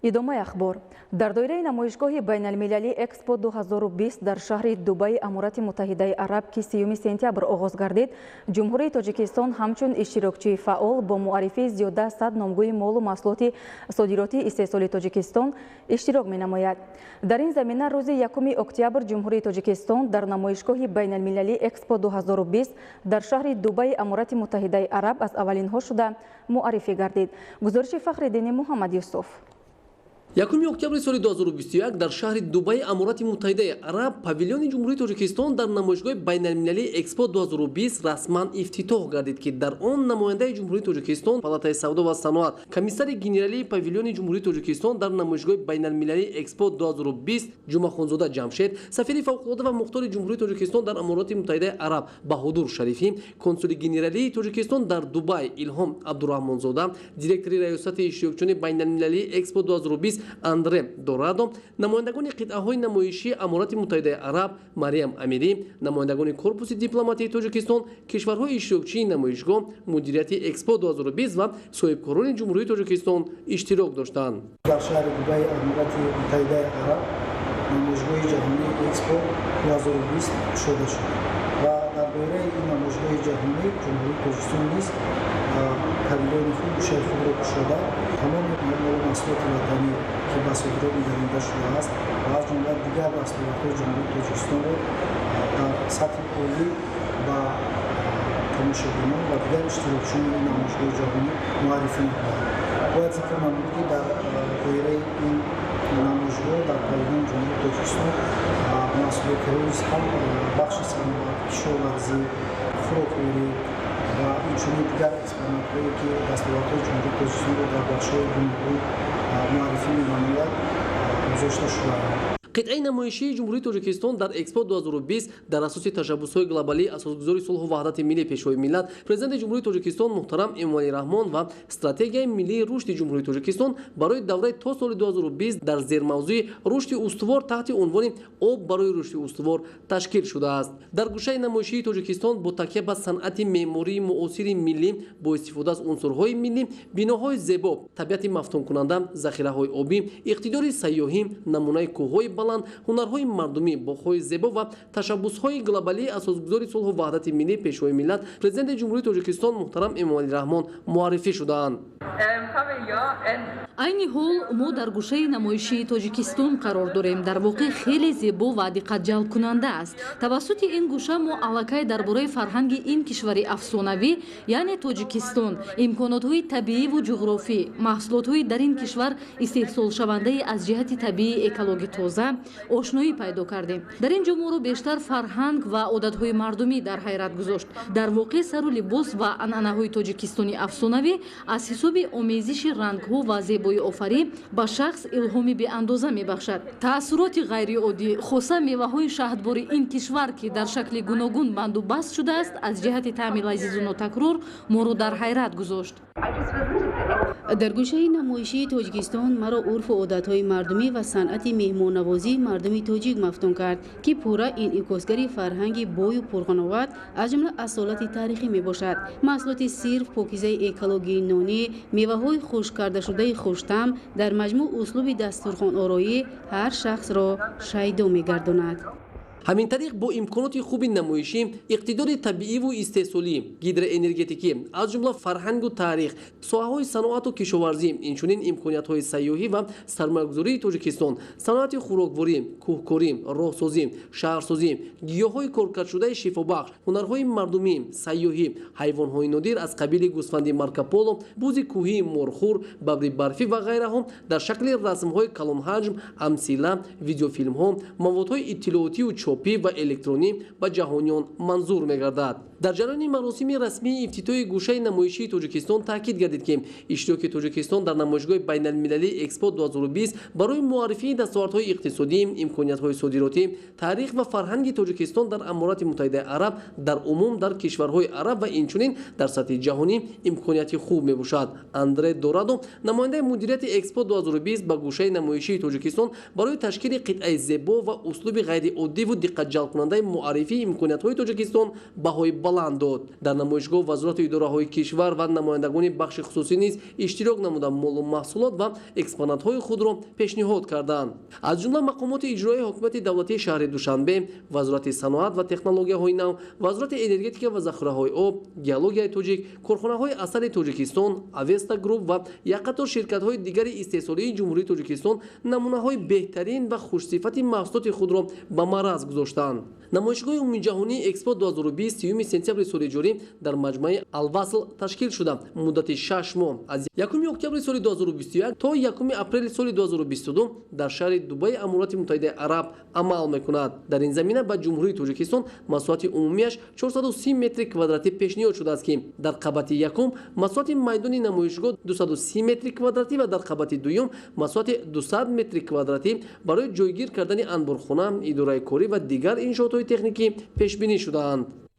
Идомаи ахбор. Дар доираи намоишгоҳи байналмилалии Экспо 2020 дар шаҳри Дубаи Аморати Муттаҳидаи Араб, ки 30 сентябр оғоз гардид, Ҷумҳурии Тоҷикистон ҳамчун иштирокчии фаъол бо муаррифии зиёда 100 номгӯи молу маҳсулоти содиротии истеҳсоли Тоҷикистон иштирок менамояд. Дар ин замина рӯзи 1 октябр Ҷумҳурии Тоҷикистон дар намоишгоҳи байналмилалии Экспо 2020 дар шаҳри Дубаи Аморати Муттаҳидаи Араб аз аввалинҳо шуда муаррифӣ гардид. Гузориши Фахриддини Муҳаммад Юсуф. 1 октябри соли 2021 дар шаҳри Дубаи Аморати Муттаҳидаи Араб павилиони Ҷумҳурии Тоҷикистон дар намоишгоҳи байналмилалии Экспо 2020 расман ифтитоҳ гардид, ки дар он намояндаи Ҷумҳурии Тоҷикистон, Палатаи савдо ва саноат, комиссари генералии павилиони Ҷумҳурии Тоҷикистон дар намоишгоҳи байналмилалии Экспо 2020 Ҷумъахонзода Ҷамшед, сафири фавқулода ва мухтори Ҷумҳурии Тоҷикистон дар Аморати Муттаҳидаи Араб Баҳодур Шарифӣ, консули генералии Тоҷикистон дар Дубай Илҳом Абдураҳмонзода, директори раёсати иштирокчиёни байналмилалии Экспо 2020 Андре Дорадо, намояндагони қитъаҳои намоишии Аморати Муттаҳидаи Араб Мариям Амирӣ, намояндагони корпуси дипломатии Тоҷикистон, кишварҳои иштирокчии намоишгоҳ, мудирияти Экспо 2020 ва соҳибкорони Ҷумҳурии Тоҷикистон иштирок доштанд. Дар шаҳри Дубаи Аморати Муттаҳидаи Араб намоишгоҳи ҷаҳонии Экспо 2020 кушода шуд ва дар доираи ин намоишгоҳи ҷаҳонӣ Ҷумҳурии Тоҷикистон низ павилиони худ, гӯшаи худро кушода, тамоми молу маҳсулоти ватанӣ, ки ба содирот нигаронида шудааст, ва аз ҷумла дигар дастовардҳои Ҷумҳурии Тоҷикистонро дар сатҳи олӣ ба тамошобинон ва дигар иштирокчиёни ин намоишгоҳи ҷаҳонӣ муаррифӣ мекунад. Бояд зикр намуд, ки дар доираи ин намоишгоҳ дар павилиони Ҷумҳурии Тоҷикистон маҳсулотҳои ҳам бахши саноат, кишоварзӣ, хӯрокворӣ ва инчунин дигар экспонатҳое, ки дастовардҳои Ҷумҳурии Тоҷикистонро дар бахшҳои гуногун муаррифӣ менамояд, гузошта шудаанд. Қитъаи намоишии Ҷумҳурии Тоҷикистон дар Экспо 2020 дар асоси ташаббусҳои глобалии асосгузори сулҳу ваҳдати миллӣ, Пешвои миллат, Президенти Ҷумҳурии Тоҷикистон муҳтарам Эмомалӣ Раҳмон ва стратегияи миллии рушди Ҷумҳурии Тоҷикистон барои давраи то соли 2020 дар зермавзӯи рушди устувор таҳти унвони «Об барои рушди устувор» ташкил шудааст. Дар гӯшаи намоишии Тоҷикистон бо такя ба санъати меъмории муосири миллӣ, бо истифода аз унсурҳои миллӣ, биноҳои зебо, табиати мафтункунанда, захираҳои обӣ, иқтидори сайёҳӣ, намунаи кӯҳҳои баланд, ҳунарҳои мардумӣ, боғҳои зебо ва ташаббусҳои глобалии асосгузори сулҳу ваҳдати миллӣ, Пешвои миллат, Президенти Ҷумҳурии Тоҷикистон муҳтарам Эмомалӣ Раҳмон муаррифӣ шудаанд. Айни ҳол мо дар гӯшаи намоишии Тоҷикистон қарор дорем. Дар воқеъ хеле зебо ва диққатҷалбкунанда аст. Тавассути ин гӯша мо аллакай дар бораи фарҳанги ин кишвари афсонавӣ, яъне Тоҷикистон, имконотҳои табииву ҷуғрофӣ, маҳсулотҳои дар ин кишвар истеҳсолшавандаи аз ҷиҳати табиии экологӣ тоза ошноӣ пайдо кардем. Дар ин ҷо моро бештар фарҳанг ва одатҳои мардумӣ дар ҳайрат гузошт. Дар воқеъ сару либос ва анъанаҳои Тоҷикистони афсонавӣ аз ҳисоби омезиши рангҳо ва зебоиофарӣ ба шахс илҳоми беандоза мебахшад. Таассуроти ғайриоддӣ, хоса меваҳои шаҳдбори ин кишвар, ки дар шакли гуногун банду баст шудааст, аз ҷиҳати таъми лазизу нотакрор моро дар ҳайрат гузошт. Дар гӯшаи намоишии Тоҷикистон маро урфу одатҳои мардумӣ ва санъати меҳмоннавозии мардуми тоҷик мафтун кард, ки пурра инъикосгари фарҳанги бою пурғановат, аз ҷумла асолати таърихӣ мебошад. Маҳсулоти сирф, покизаи экологии нонӣ, меваҳои хушк кардашудаи хуштаъм, дар маҷмӯъ услуби дастурхонороӣ ҳар шахсро шайдо мегардонад. Ҳамин тариқ, бо имконоти хуби намоишӣ, иқтидори табииву истеҳсолӣ, гидроэнергетикӣ, аз ҷумла фарҳангу таърих, соҳаҳои саноату кишоварзӣ, инчунин имкониятҳои сайёҳӣ ва сармоягузории Тоҷикистон, саноати хӯрокворӣ, кӯҳкорӣ, роҳсозӣ, шаҳрсозӣ, гиёҳҳои коркардшудаи шифобахш, ҳунарҳои мардумӣ, сайёҳӣ, ҳайвонҳои нодир аз қабили гӯсфанди Маркополо, бузи кӯҳии морхӯр, бабри барфӣ ва ғайраҳо дар шакли расмҳои калонҳаҷм, амсила, видеофилмҳо, маводҳои иттилоотию чопӣ ва электронӣ ба ҷаҳониён манзур мегардад. Дар ҷараёни маросими расмии ифтитоҳи гӯшаи намоишии Тоҷикистон таъкид гардид, ки иштироки Тоҷикистон дар намоишгоҳи байналмилалии Экспо 2020 барои муаррифии дастовардҳои иқтисодӣ, имкониятҳои содиротӣ, таърих ва фарҳанги Тоҷикистон дар Аморати Муттаҳидаи Араб, дар умум дар кишварҳои араб ва инчунин дар сатҳи ҷаҳонӣ имконияти хуб мебошад. Андре Дорадо, намояндаи мудирияти Экспо 2020, ба гӯшаи намоишии Тоҷикистон барои ташкили қитъаи зебо ва услуби ғайриоддиву диққатҷалбкунандаи муаррифии имкониятҳои Тоҷикистон баҳои баланд баланд дод. Дар намоишгоҳ вазорату идораҳои кишвар ва намояндагони бахши хусусӣ низ иштирок намуда, молу маҳсулот ва экспонатҳои худро пешниҳод карданд. Аз ҷумла мақомоти иҷроияи ҳокимияти давлатии шаҳри Душанбе, Вазорати саноат ва технологияҳои нав, Вазорати энергетика ва захираҳои об, Геологияи тоҷик, корхонаҳои асали Тоҷикистон, Авеста Груп ва як қатор ширкатҳои дигари истеҳсолии Ҷумҳурии Тоҷикистон намунаҳои беҳтарин ва хушсифати маҳсулоти худро ба маъраз гузоштанд. Намоишгоҳи умумиҷаҳонии Экспо 2020 3 сентябри соли ҷорӣ дар маҷмӯаи Алвасл ташкил шуда, муддати 6 моҳ аз 1 октябри соли 2021 то 1 апрели соли 2022 дар шаҳри Дубайи Аморати Муттаҳидаи Араб амал мекунад. Дар ин замина ба Ҷумҳурии Тоҷикистон масоҳати умумиаш 430 метри квадратӣ пешниҳод шудааст, ки дар қабати якум масоҳати майдони намоишгоҳ 230 метри квадратӣ ва дар қабати дуюм масоҳати 200 метри квадратӣ барои ҷойгир кардани анборхона, идораи корӣ ва дигар иншоотҳои техникӣ пешбинӣ шудаанд.